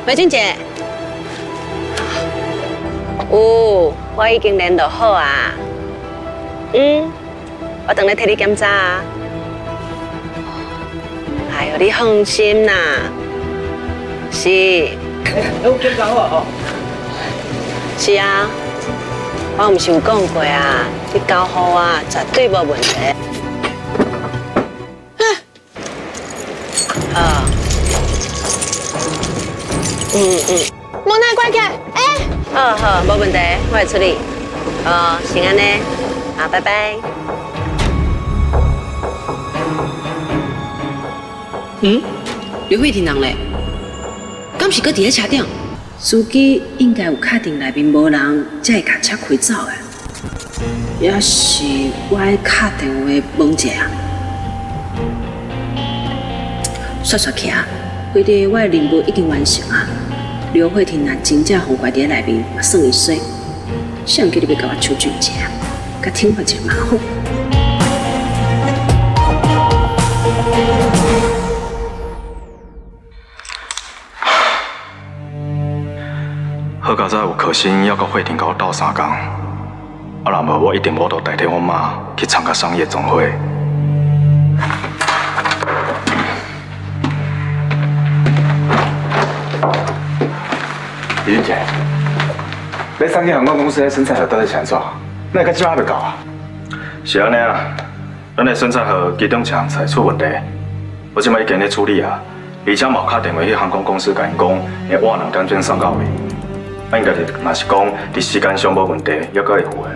美俊姐，有，我已經聯絡好啊。嗯，我等咧替你檢查啊。哎喲，你放心啦。是。都檢查好啊，吼。是啊，我毋是有講過啊，你交予我絕對無問題。啊。嗯嗯。門來關起來，欸。好好，無問題，我會處理。哦，先按呢，好，拜拜。嗯，劉慧婷人咧，敢是閣佇咧車頂？司機應該有確定內面無人，才會共車開走的。抑是我愛敲電話問一下。煞煞去啊！反正我的任務已經完成啊。劉慧婷若真正予關佇咧內面，嘛算伊衰。誰叫你欲共我搶俊傑啊？共懲罰一下嘛好。好佳哉有可心猶閣慧婷共我鬥相共，啊若無我一定無法度代替阮媽去參加商業總會。李俊傑，你三間航空公司的生產號到底是按怎？哪會到這猶未到啊？是按呢啊，咱的生產號其中一項菜出問題，我這擺已經咧處理啊，而且嘛有敲電話去航空公司，共𪜶講會晚兩點鐘送到位。啊，應該是若是講佇時間上無問題，猶閣會赴的。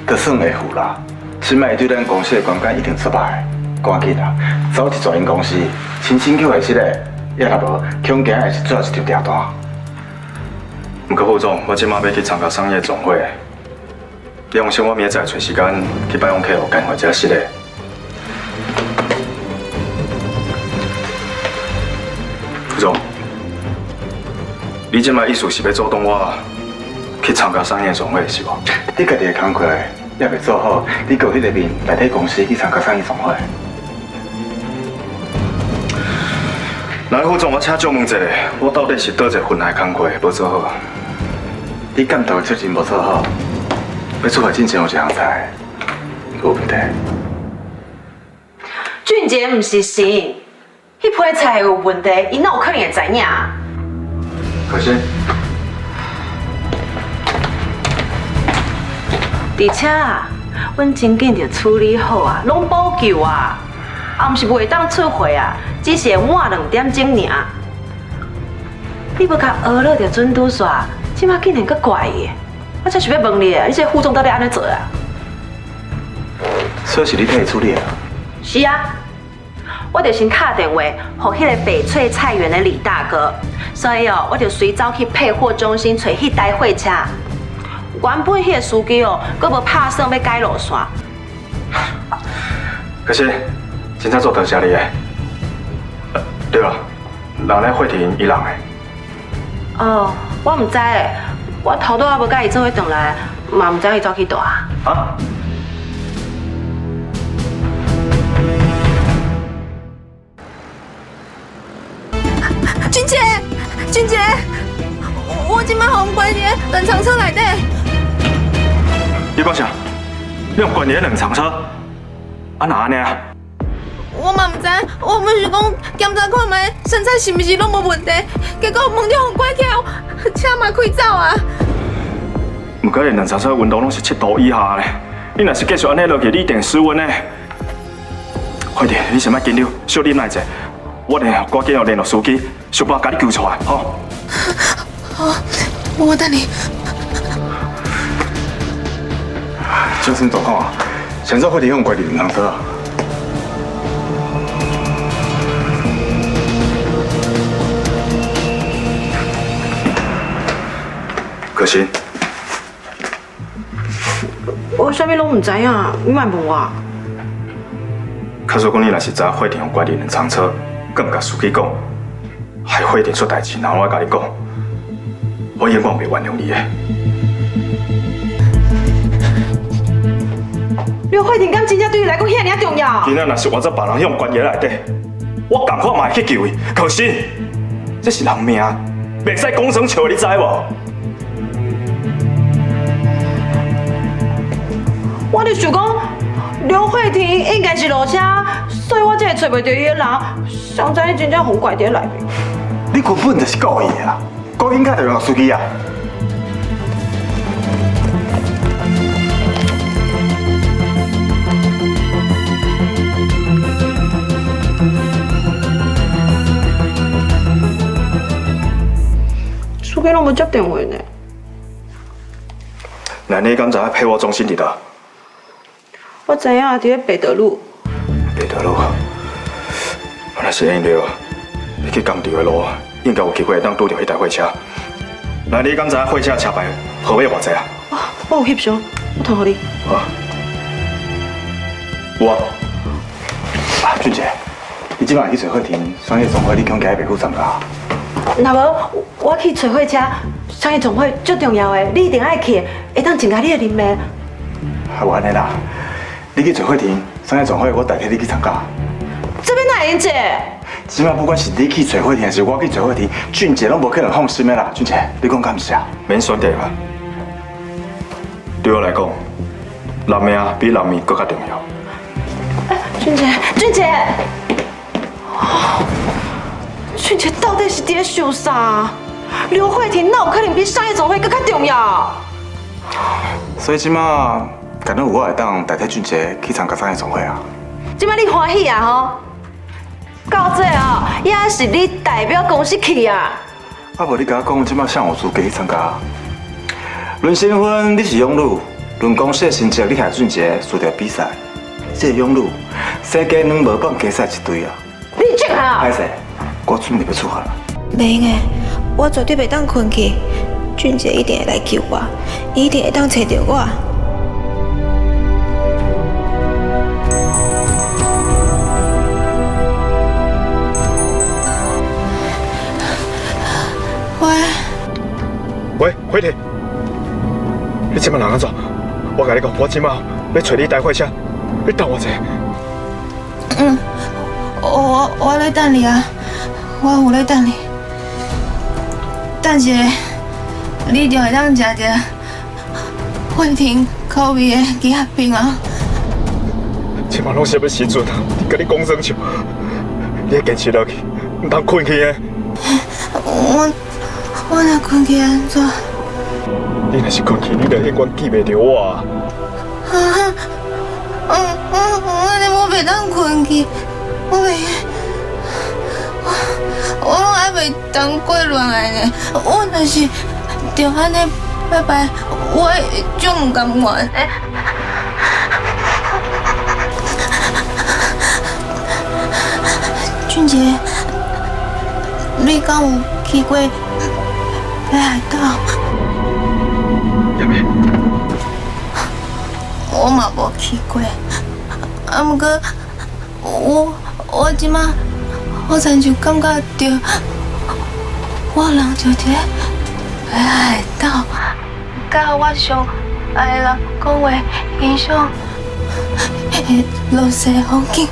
就算會赴啦，這擺對咱公司的觀感一定出歹。趕緊啊，走一轉𪜶公司，親身去核實的，抑若無，恐驚會是最後一張訂單。毋過副總，我這擺欲去參加商業總會，你放心，我明仔載會揣時間去拜訪客戶，關懷這失禮。副總，你這擺意思是欲阻擋我去參加商業總會是無？你家己的工課猶未做好，你閣彼个面代替公司去參加商業總會？來，副總，我請教問一下，我到底是佗一个份內工課無做好？你監督的責任無做好，欲出發進前有一項菜有問題。俊傑毋是神，彼批菜有問題，伊哪有可能會知影？可心，而且啊，阮真緊就處理好啊，攏補救啊，啊，毋是袂當出貨啊，只是會晚兩點鐘爾。你無共學了就準拄煞，這擺竟然閣怪伊，我才想欲問你，你這個副總到底按怎做啊？所以是你替伊處理的？是啊，我就先敲電話予彼个翡翠菜園的李大哥，所以哦，我就隨走去配貨中心揣彼台貨車。原本彼个司機哦，閣無拍算欲改路線。可是，真正做多謝你的。對了，人咧慧婷伊人咧？哦，我毋知，我頭拄仔無共伊做伙轉來，嘛毋知伊走去佗啊。啊？俊傑，俊傑，我這擺予關佇冷藏車內底。你講啥？你予關佇冷藏車？啊哪按呢啊？我嘛毋知，我本是講檢查看覓生菜是毋是攏無問題，結果門就予關起來，車嘛開走啊。毋過冷藏車溫度攏是7度以下咧，你若是繼續按呢落去，你一定失溫咧。快點，你先莫緊張，小忍耐一下，我咧趕緊聯絡司機，想辦法共你救出來，吼。好，我等你。這什麼狀況啊？啥物慧婷予關佇冷藏車啊？可心，我啥物攏毋知影，你莫問我。假使講你若是知影慧婷予關佇冷藏車，閣毋共司機講，害慧婷出代誌，然後我共你講，我永遠袂原諒你的。劉慧婷敢真正對你來講遐爾重要？今仔若是換做別人予關佇內底，我仝款嘛會去救伊。可心，這是人命，袂使講耍笑，你知無？我就想講，劉慧婷應該是落車，所以我才會揣袂著伊的人。誰知伊真正予人拐佇內面。你根本就是故意的啦！趕緊敲電話予司機啊！司機攏無接電話呢。那你敢知影配貨中心佇佗？我知影佇咧白德路。白德路，我若是沿著你去工廠的路，應該有機會會當拄著彼台貨車。那你敢知影貨車車牌號碼偌濟啊？我有翕相，我傳予你。好。有啊。啊，俊傑，你這擺去揣慧婷商業總會，你恐驚袂赴參加？若無，我去揣貨車，商業總會足重要的，你一定愛去，會當增加你的人脈。啊，無按呢啦，你去揣慧婷商業總會，我代替你去參加。這欲哪會用這？這擺不管是你去揣慧婷，還是我去揣慧婷，俊傑攏無可能放心的啦。俊傑，你講敢毋是啊？免選擇啦。對我來講，人命比人面閣較重要。俊傑，俊傑，俊傑到底是佇咧想啥？劉慧婷哪有可能比商業總會閣較重要？所以這擺，敢若有我會當代替俊傑去參加商業總會啊？這擺你歡喜啊吼？到最後也是你代表公司去啊？啊無你共我講，這擺誰有資格去參加？論身份你是養女，論公司的成績你和俊傑輸著比賽，這個養女生雞卵無放雞屎一堆啊！你俊豪，歹勢，我準備欲出發啦。袂用的，我絕對袂當睏去。俊傑一定會來救我，伊一定會當揣著我。喂，喂，慧婷，你這擺人按怎？我共你講，我這擺欲揣你台貨車，你等我一下。嗯，我咧等你啊，我有咧等你。等一下，你就會當食著慧婷口味的雞仔餅啊！這擺攏啥物時陣啊？佮你講耍笑，你愛堅持落去，毋通睏去的。我若睏去按怎？你若是睏去，你就永遠記袂著我啊！嗯嗯，我袂當睏去，我袂，我攏還袂當過亂來呢。我若是著按呢拜拜，我會足毋甘願的。俊傑，你敢有去過北海道？葉梅，我嘛無去過，啊，毋過我這馬好親像感覺著，我人就佇咧北海道，佮我上愛的人講話，欣賞落雪風景，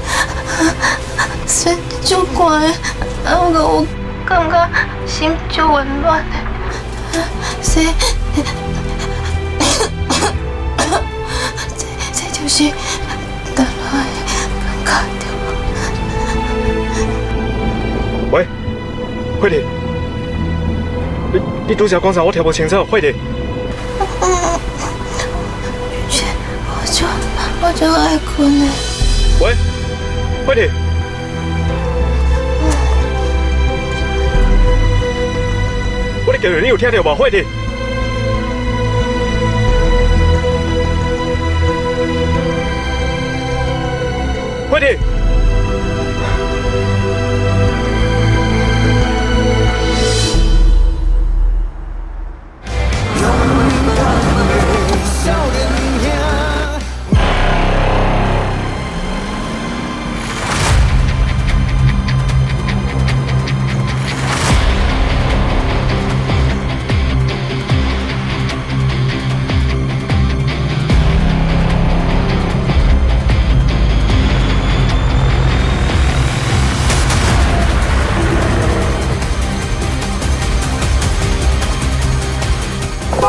雖足寒的，啊，毋過我感覺心足溫暖的，這這就是台灣的感覺。喂，慧婷，你拄才講啥？我聽無清楚。慧婷，我就愛睏的。喂，慧婷，我咧叫你，你有聽著無？慧婷。慧婷。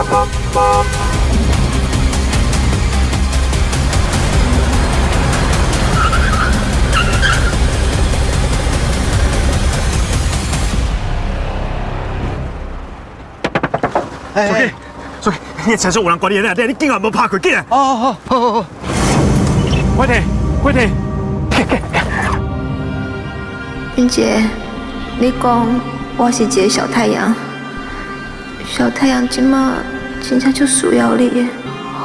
小姐，小姐，你的车上有人关你的内，你竟然无拍开，进来！哦，好，好，好，好。快点，快点！云姐，你讲我是一个小太阳，小太阳这马真正足需要你的，予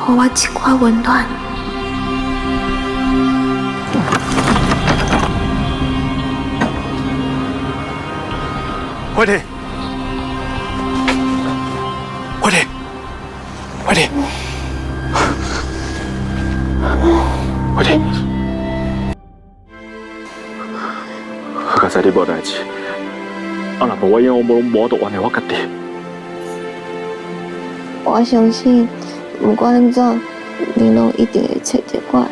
我一寡温暖。快点！快点！快点！快点！好佳哉你无代志，啊若无我永远无法度原谅我家己。我相信，不管按怎，你拢一定会揣著我。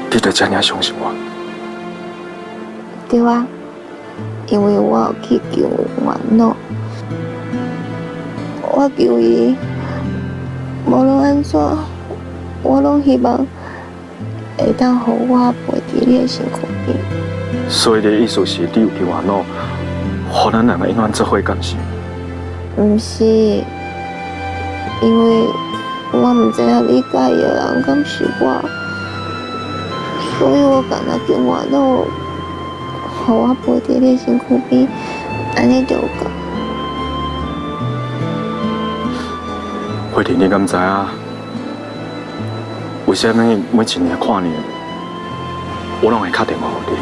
你就这尔相信我？对啊，因为我有去求元老，我求伊，无论按怎，我拢希望会当予我陪伫你的身躯边。所以你的意思是，你有求元老，予咱两个永远做伙，敢是？毋是，因为我毋知影你佮意的人敢是我，所以我干焦求元老，予我陪伫你的身躯边，按呢就有够。慧婷，你敢知影？为啥物每一年跨年，我拢会敲电话予你？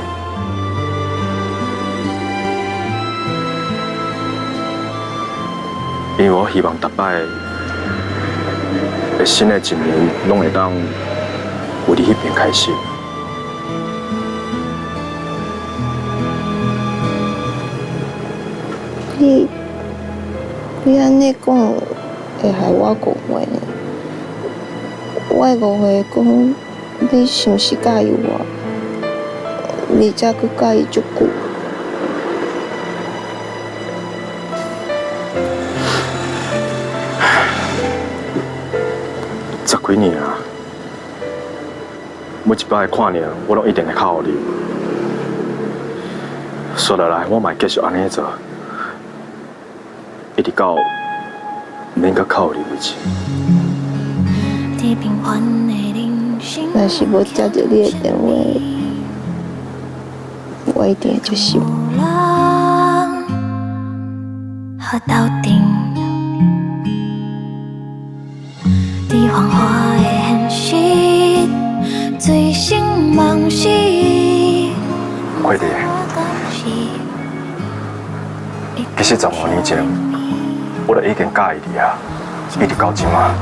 因为我希望逐摆的新的一年，拢会当为你彼边开始。你按呢讲，会害我误会呢？我会误会讲你是毋是佮意我，而且阁佮意足久。十几年啊，每一摆跨年，我拢一定会敲予你。说落来，我嘛会继续按呢做，一直到免阁敲予你为止。若是无接著你的电话，我一定会接受。快点！其实15年前，我就已经佮意你啊，一直到这马。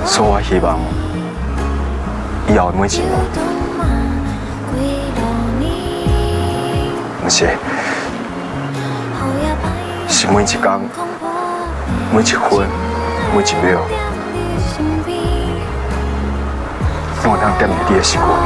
所以我希望以后的每一年，毋是，是每一天、每一分、每一秒，拢会当踮伫你的身躯边。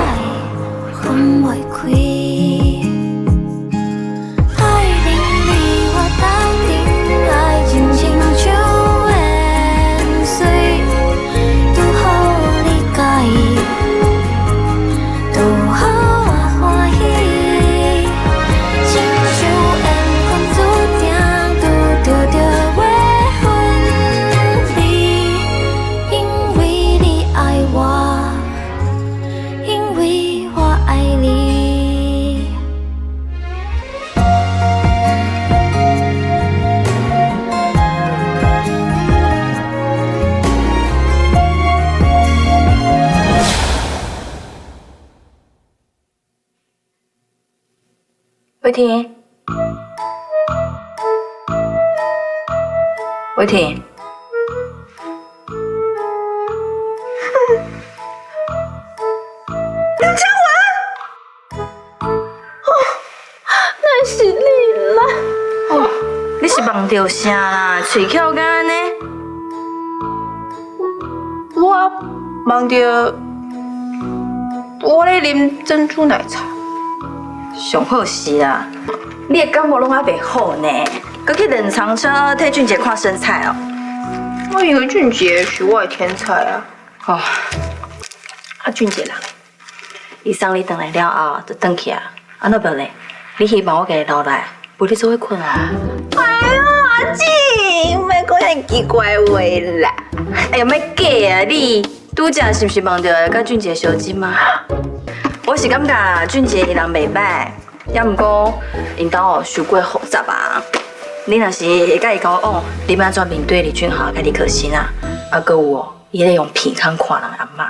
伟霆，伟霆，刘嘉文，哦，那是你啦！哦，你是梦著啥啦？喙翘甲按呢？我梦著我咧啉珍珠奶茶。上好是啦，你的感冒攏猶袂好呢，閣去冷藏車替俊傑看生菜哦。我以為俊傑是我的天菜啊。哦，啊，俊傑啦，伊送你轉來了後就轉去啊。啊，那無咧，你希望我共伊留來，陪你做伙睏啊？哎呦，阿姊，莫講遐奇怪話啦。哎呀，莫假啊你！拄才是毋是夢著佮俊傑相親嗎？我是感覺俊傑伊人袂歹，也毋過𪜶兜哦傷過複雜啊。你若是會佮伊交往，你欲按怎面對李俊豪佮李可欣啊？啊，閣有哦，伊咧用鼻孔看人阿嬤。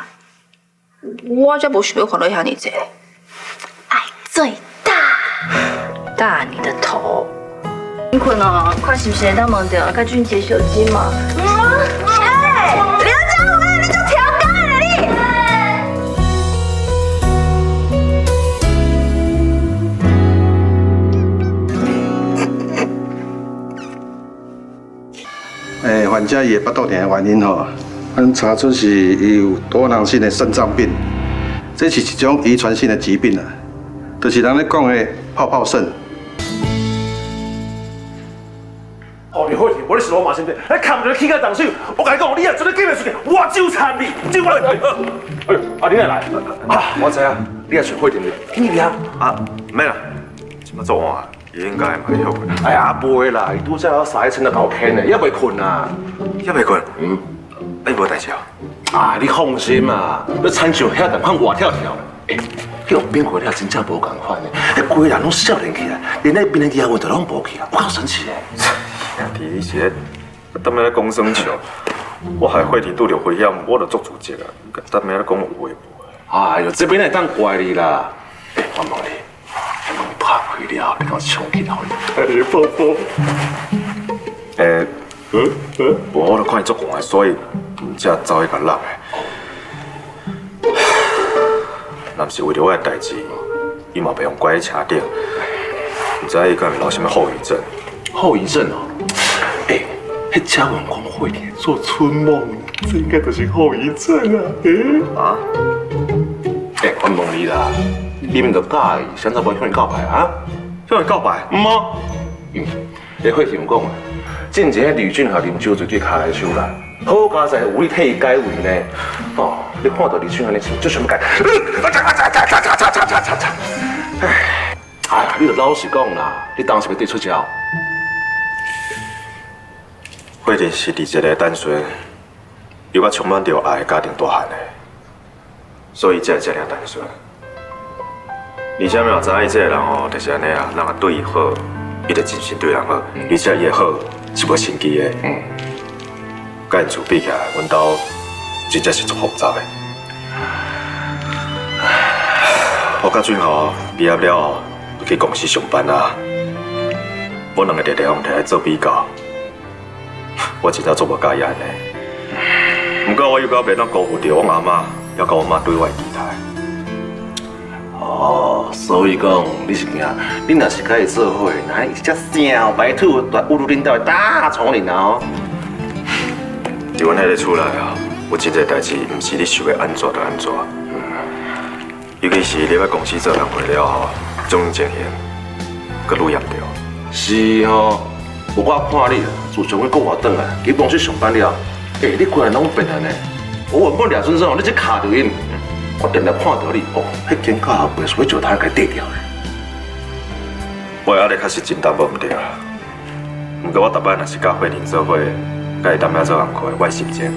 我才無想欲煩惱遐爾濟。愛最大，大你的頭。你睏哦，看是毋是會當夢著佮俊傑相親嘛？哎，劉家偉，你足調侃的你！欸，患者伊的腹肚疼的原因吼，阮查出是伊有多囊性的腎臟病，這是一種遺傳性的疾病啊，就是人咧講的泡泡腎。哦，你好，無你是我嘛，是毋是？你冚著起個動手，我共你講，你若真咧嫁袂出去，我就參你，就我。哎呦，啊，你哪來？啊，我知影，你也找慧婷哩？去啊！啊，免啦，這擺做晚，伊應該嘛會歇睏。哎呀，袂啦，伊拄才有三個鐘頭頭牵的，猶未睏啊。猶未睏？嗯。啊，伊無代誌哦。啊，你放心啊，你親像遐共款活跳跳的。欸，彼予變過了，真正無仝款的，彼規个人攏少年起來，連彼面的牙紋都攏無去啊，有夠神奇的。兄弟，你是咧，踮咧講耍笑？我害慧婷拄著危險，我就足自責啊！踮咧講有的無的。哎喲，這邊哪會當怪你啦？欸，我問你，我問你拍開了，你敢衝起來？哎，寶寶。欸，無，我都看伊足寒的，所以才走去共攬的。若毋是為著我的代誌，伊嘛袂用關佇車頂。毋知伊敢會留啥物後遺症？後遺症哦，欸，彼車員講慧婷做春夢，這應該就是後遺症啊！欸，啊？欸，我問你啦，你毋著佮意，啥物無向伊告白啊？向伊告白？毋啊。嗯，欸，慧婷有講啊，進前彼呂俊豪啉酒醉對跤來手啦，好佳哉有你替伊解圍呢。哦，你看到呂俊豪呢，就想欲共伊，啊嚓嚓嚓嚓嚓嚓嚓嚓嚓！唉，哎呀，你著老實講啦，你當時欲對出招？慧婷是佇一个單純又閣充滿著愛的家庭大漢的，所以才會遮爾單純。而且嘛知影伊這個人哦，就是按呢啊，人若對伊好，伊就真心對人好，而且伊的好是無心機的。佮𪜶厝比起來，阮兜真正是足複雜的。我佮俊豪畢業了後，就去公司上班啊。阮兩個常常用摕來做比較。我真正足無佮意按呢，毋過我又閣袂當辜負著阮阿嬤，猶閣阮媽對我的期待。哦，所以講你是驚，你若是佮伊做伙，若伊是隻小白兔，蹂躪恁兜的大叢林啊！佇阮彼个厝內啊，有真濟代誌，毋是你想欲按怎就按怎。尤其是入來公司做工課了後，這種情形閣愈嚴重。是哦，無我看你，自從阮國外轉來，去公司上班了，欸，你規个人攏變了呢。我原本掠準說，你這卡著𪜶，我定定看著你，哦，彼間教學袂輸石頭共綴掉咧。我的壓力確實真淡薄毋對啦，毋過我逐擺若是佮慧玲做伙，佮伊踮遐做工課，我的心情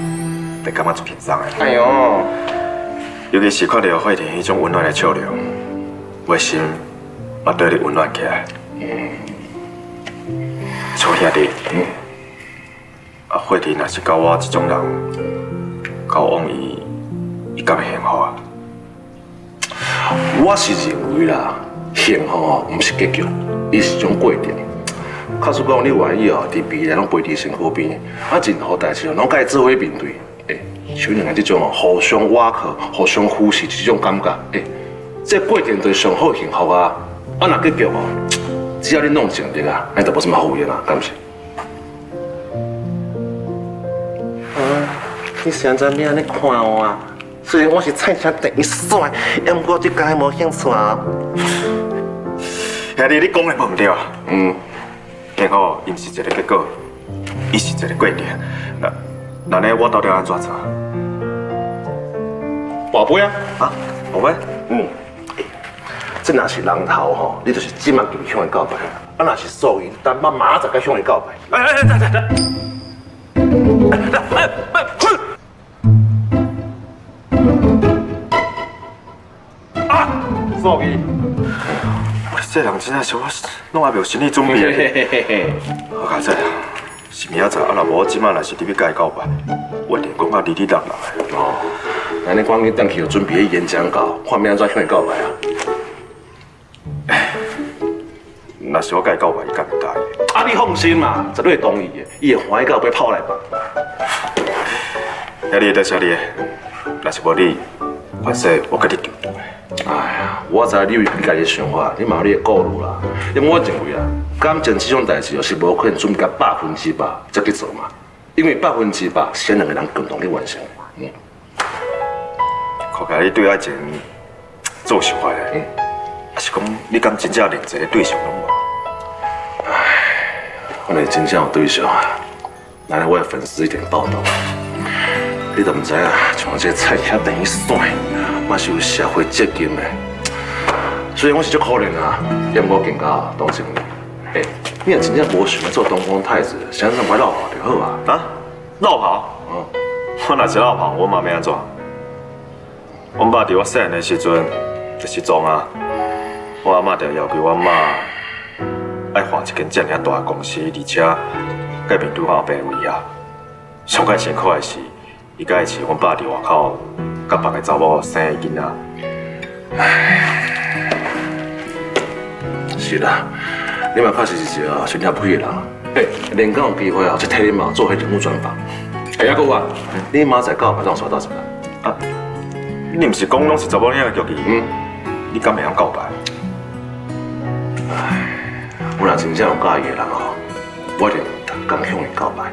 會感覺足輕鬆的。哎喲，尤其是看著慧玲彼種溫暖的笑容，我的心嘛綴咧溫暖起來。楚兄弟，啊，慧玲若是佮我這種人交往，伊伊敢會幸福啊？我是認為啦，幸福哦，毋是結局，伊是一種過程。假使講你願意哦，佇未來攏陪佇身軀邊，啊，任何代誌哦，攏佮伊做伙面對。欸，像兩个這種哦，互相倚靠、互相扶持這種感覺，欸，這個過程就是上好幸福啊！啊，若結局哦，只要你弄盡力啊，那就無啥物好遺啦，敢毋是？啊，你是按怎按呢看我啊？雖然我是菜市第一帥，毋過對家無興趣啊。兄兄弟，你講的無毋對啊。幸福伊毋是一個結果，伊是一個過程。那呢，我到底按怎做？跋杯啊！啊，跋杯？嗯。這若是人頭吼，你就是這馬就向伊告白；啊，若是數字，等馬馬仔才向伊告白。哎哎哎，等等。啊！數字。我這人真正是我攏還袂有心理準備。好佳哉啊，是明仔載啊，若無我這馬若是入去共伊告白，我一定講甲哩哩落落的。哦，那你趕緊轉去準備演講稿，看欲按怎向伊告白啊？若是我共伊告白，伊敢會答應？啊，你放心嘛，絕對會同意的，伊會歡喜到欲泡來放。兄弟，多謝你，若是無你，反正我佮你求助。哎呀，我知你有你家己的想法，你嘛有你的顧慮啦。因為我認為啊，感情這種代誌哦，是無可能準備到100%才去做嘛。因為100%是兩個人共同去完成的。嗯。看起來你對愛情做想法的，啊是講你敢真正連一個對象攏無？唉，我若真正有對象啊，來我的粉絲一定報道。你都毋知啊，像我這個菜市仔電影線，嘛是有社會責任的。雖然我是足可憐啊，也毋過更加同情你。欸，你若真正無想欲做東方太子，啥物莫落跑就好啊。啊？落跑？嗯。我若是落跑，我嘛欲按怎？阮爸佇我細漢的時陣就失蹤啊，我阿嬤就要求阮媽愛換一間遮爾大的公司，而且佮面對阿爸的威脅。上蓋辛苦的是，伊佮會飼阮爸佇外口佮別個查某生的囡仔。唉，是啦，你嘛確實是一個心了不起的人。欸，連講有機會啊，就替你媽做彼人物專訪。欸，抑閣有啊，你明仔載告白讓刷到什麼？啊？你毋是講攏是查某囝的劇情？嗯，你敢會曉告白？唉，我若真正有佮意的人吼，我一定逐工向伊告白，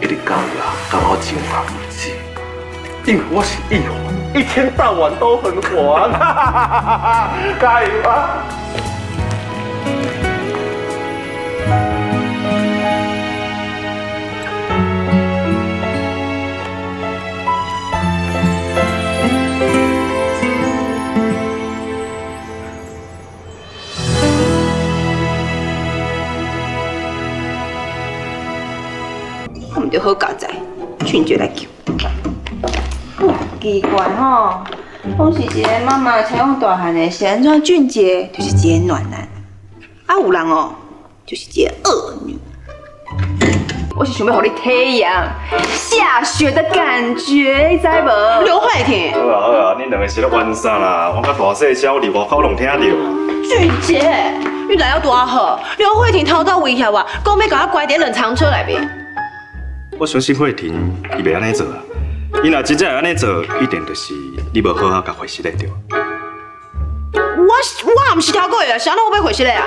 一直教伊啊，到我情煩為止。因為我是一環，一天到晚都很煩。加油啊！我毋著好佳哉，俊傑來救。奇怪吼，講是一個媽媽採訪大漢的，是按怎俊傑就是一個暖男，啊有人哦，就是一個惡女。我是想欲予你體驗下雪的感覺，你知無？劉慧婷。好啊好啊，恁兩個是咧玩啥啦？我較大細聲，我佇外口攏聽著。俊傑，你來了多好，劉慧婷頭拄威脅我，講欲共我關佇冷藏車內面。我相信慧婷，伊袂按呢做啊。伊若真正會按呢做，一定就是你無好好共回失禮著。我毋是聽過的，啥人我欲回失禮啊？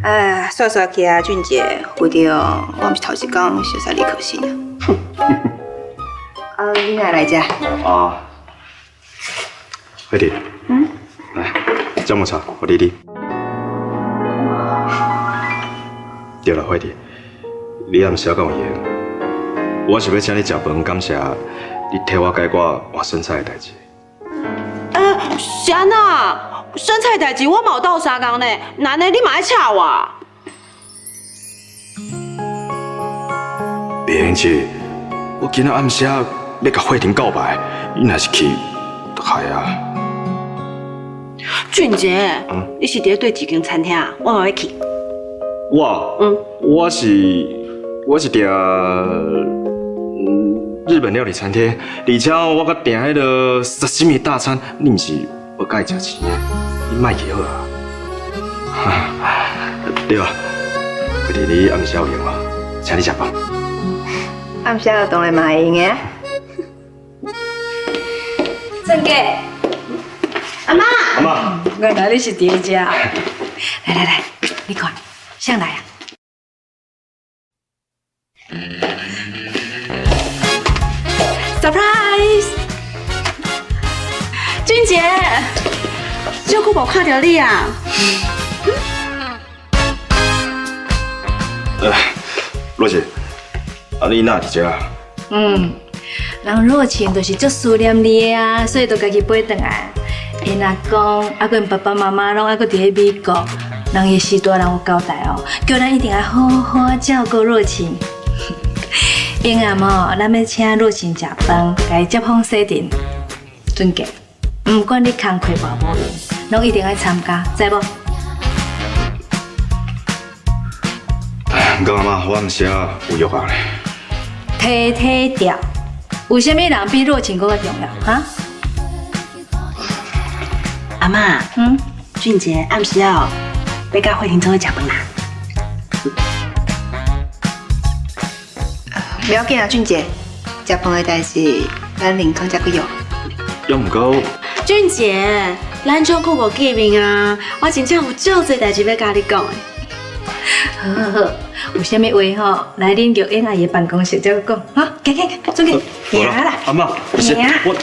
哎，煞煞起啊，俊傑，為著我毋是頭一工熟似李可心啊。啊，你哪來遮？啊，慧婷。嗯。來，薑母茶，予你啉。對啦，慧婷，你暗時敢有閒？我是欲請你食飯，感謝你替我解決換生菜的代誌。是按怎？生菜代誌我嘛有鬥相共呢，難的你嘛愛請我？袂用去，我今仔暗時欲共慧婷告白，伊若是去，就害啊。俊傑，你是佇咧佗一間餐廳？我嘛欲去。我？嗯。我是訂日本料理餐廳，而且我閣訂彼个沙西米大餐。你毋是無佮意食生的，你莫去好啊。對啊，慧婷，你暗時有閒無？請你食飯。暗時當然嘛會閒的。鄭哥，阿嬤。阿嬤。原來你是佇遮。來來來，你看，誰來啊？ Surprise！俊傑，足久無看著你啊！若姐，啊你哪佇遮？嗯，人若晴就是足思念你的啊，所以就家己飛轉來。𪜶阿公、啊佮𪜶爸爸媽媽攏猶閣佇咧美國，人伊序大人有交代哦，叫咱一定愛好好照顧若晴。下暗哦，咱欲請若晴食飯，共伊接風洗塵。俊傑，毋管你工課偌無閒，攏一定愛參加，知無？毋過阿媽，我毋是啊有約啊。體體調，有啥物人比若晴閣較重要？哈？阿媽，俊傑暗時哦，欲佮慧婷做伙食飯啦。袂要緊啊，俊傑，食飯的代誌，咱另工才閣約。猶毋過，俊傑，咱足久無見面啊，我真正有足濟代誌欲佮你講的。好好好，有啥物話吼，來恁玉英阿姨辦公室再閣講。好，行行行，俊傑，行啦。阿媽，不是我。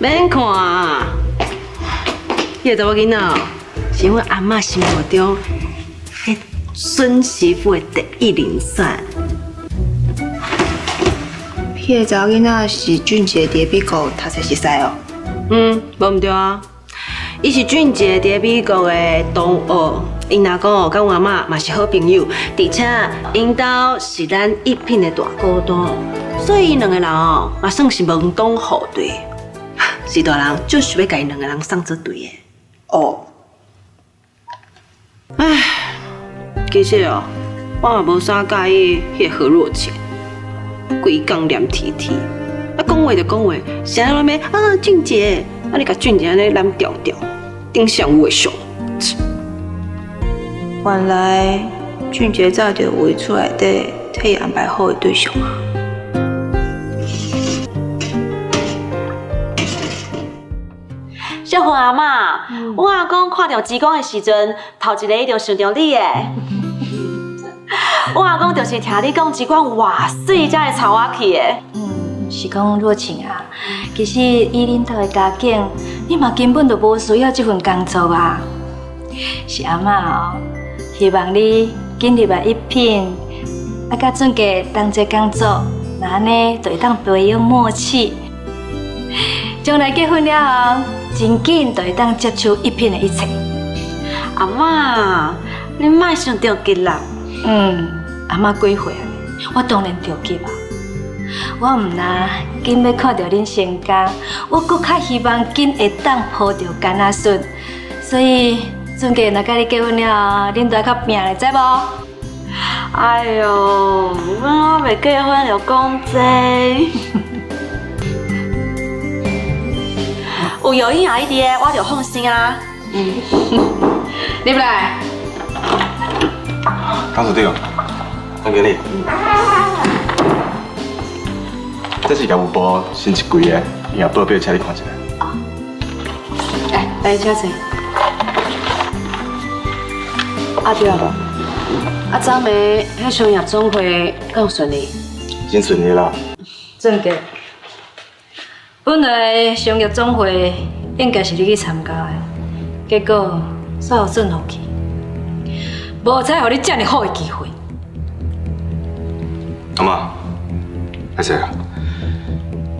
免看，彼個查某囡仔是阮阿嬤心目中彼孫媳婦的第一人選。彼個查某囡仔是俊傑佇美國讀冊熟似哦。嗯，無毋對啊，伊是俊傑佇美國的同學，𪜶阿公佮阮阿嬤嘛是好朋友，而且𪜶兜是咱一品的大股東，所以𪜶兩個人哦嘛算是門當戶對。序大人就是欲共𪜶兩個人送做對的。哦。唉，其實哦，我嘛無啥佮意彼個何若晴，規工黏貼貼，啊講話就講話，啥攏欲啊俊傑，啊你共俊傑按呢攬牢牢，頂上有會俗。原來俊傑早就有佇厝內底替伊安排好的對象啊。小芬阿嬤，阮阿公看著紫光的時陣，頭一个伊就想著你的。阮阿公就是聽你講紫光偌媠，才會娶我去的。嗯，是講若晴啊，其實以恁兜的家境，你嘛根本就無需要這份工作啊。是阿嬤哦，希望你緊入來一品，啊，佮俊傑同齊工作，那按呢就會當培養默契。將來結婚了後，真緊就會當接觸一品的一切。阿嬤，你莫傷著急啦。嗯，阿嬤幾歲啊？我當然著急啊。我毋但緊欲看著恁成家，我閣較希望緊會當抱著干仔孫。所以，俊傑若佮你結婚了後，恁著愛較拚咧，知無？哎喲，我猶未結婚就講這。有玉英阿姨佇，我就放心啊。嗯，入來。董事長，總經理，這是業務部新一季的營業報表，請你看一下。來，來，請坐。啊對，啊昨暝彼商業總會敢有順利？真順利啦。俊傑，本來商業總會應該是你去參加的，結果煞予俊豪去，無彩予你遮爾好的機會。阿嬤，歹勢啊，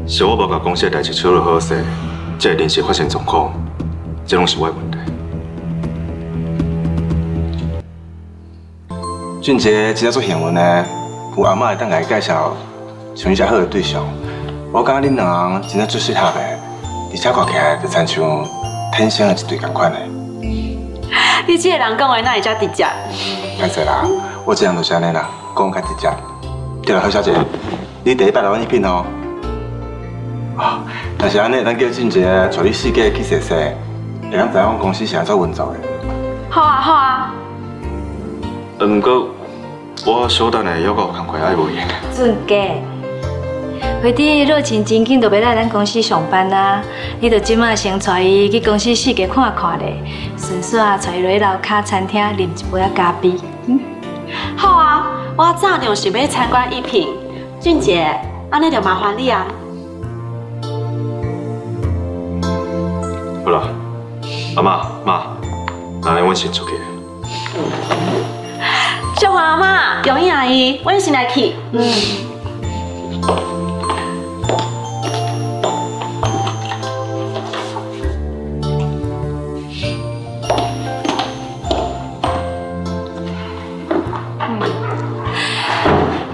是我無共公司的代誌處理好勢，才會臨時發生狀況，這攏是我的問題。俊傑真正足幸運的，有阿嬤會當共伊介紹像你遮好的對象。我感覺恁兩个人真正足適合的，而且看起來就親像天生的一對仝款的。你這個人講話哪會遮直接？歹勢啦，我這人就是按呢啦，講較直接。對啦，何小姐，你第一擺來阮彼邊哦。啊，若是按呢，咱叫俊傑帶你四界去踅踅，會當知影阮公司是按怎運作的。好啊，好啊。毋過，我小等下猶閣有工課愛無閒。俊傑，反正若晴真緊就欲來咱公司上班啊，你就這馬先帶伊去公司四界看看咧，順紲帶伊落去樓跤餐廳啉一杯仔咖啡。嗯，好啊，我早就想欲參觀一品，俊傑，按呢就麻煩你啊。好啦，阿嬤媽，那呢，阮先出去。小華阿嬤、容英阿姨，阮先來去。嗯。